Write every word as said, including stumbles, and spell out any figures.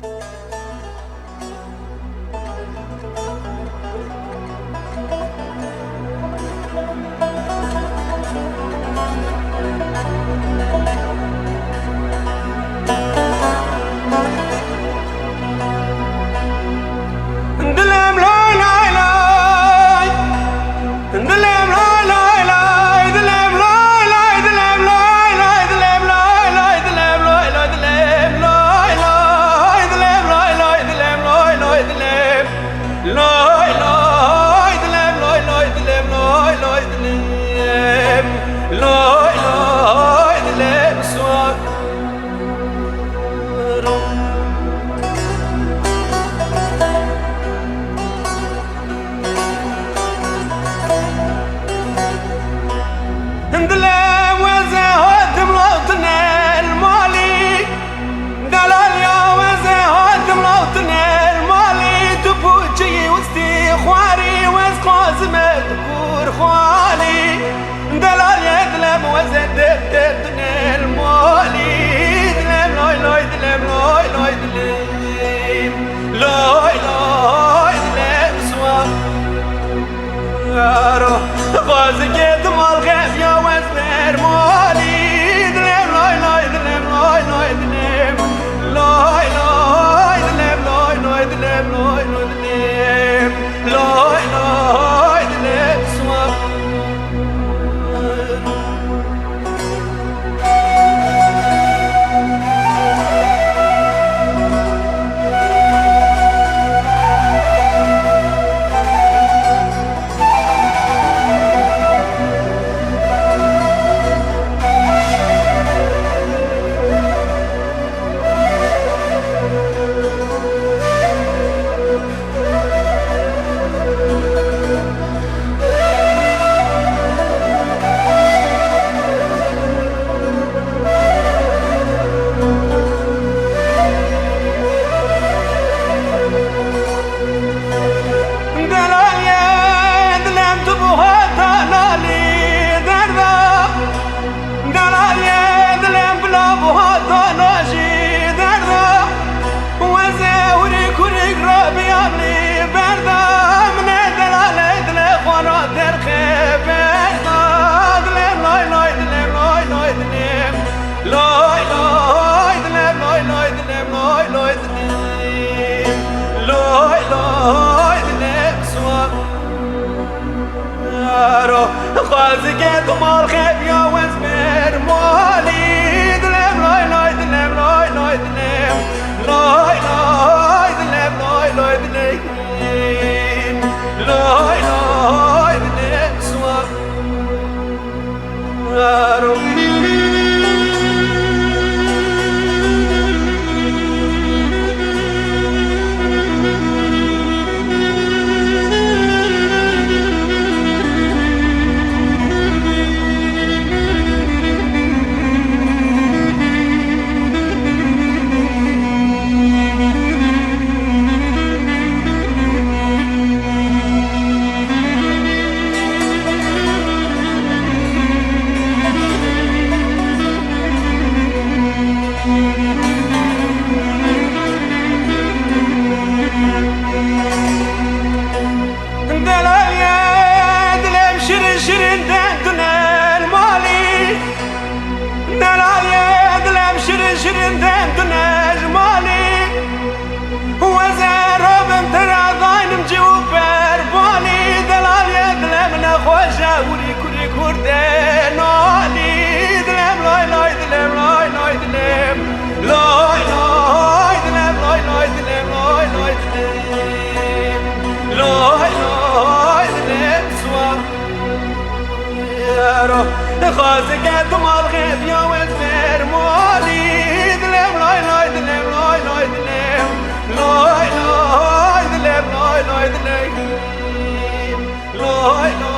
Dilem lay lay lay. Dilem lay lay lay. Dilem lay lay, dilem lay lay, dilem lay lay, dilem lay lay, dilem lay lay, dilem lay lay, dilem lay lay, dilem lay lay, dilem lay lay, dilem lay lay, dilem lay lay, dilem swar. Dilê weze hatim rewtine li malî. Delal ya weze hatim rewtine li malî. Tu pûçiyî wistî xwarî, wez qazime tu kur xwalî. Delalê dilem weze derdê tu nêl malî. Dilem lay lay, dilem lay lay, dilem lay lay, dilem swar. Aro, bazike tu mal xefiya wez ber malî. Dilem lay lay, dilem lay lay, dilem lay lay, dilem lay lay, dilem lay lay, dilem lay lay, dilem swar. Delalê dilem tu buha ta nalî derda. Delalê dilem bila buha ta najî derda. Weze hurîk hurîk rabîya min berda. Min e delalê dilê xwe ra derxe berda. Dilem lay lay, dilem lay lay, dilem lay lay, dilem lay lay, dilem lay lay, dilem lay lay, dilem swar. Aro, xwezike tu mal xebiya wez ber malî. Dilem lay lay, dilem lay lay, dilem lay lay, dilem lay lay, dilem lay lay, dilem swar. Aro. Delalê dilem şirin şirin dem tu ne li malî. Delalê dilem şirin şirin dem tu ne ji malî. Weze robim te ra daynim cî û berbalî. Delalê dilem nexweş e, hurî kurî kurde nalî. Dilem lay lay, dilem lay lay, dilem lay lay, dilem lay lay, dilem lay lay, dilem lay lay, dilem swar. Xwezike tu mal xebiya wez ber malî. Dilem lay lay, dilem lay lay, dilem lay lay, dilem lay lay, dilem lay lay.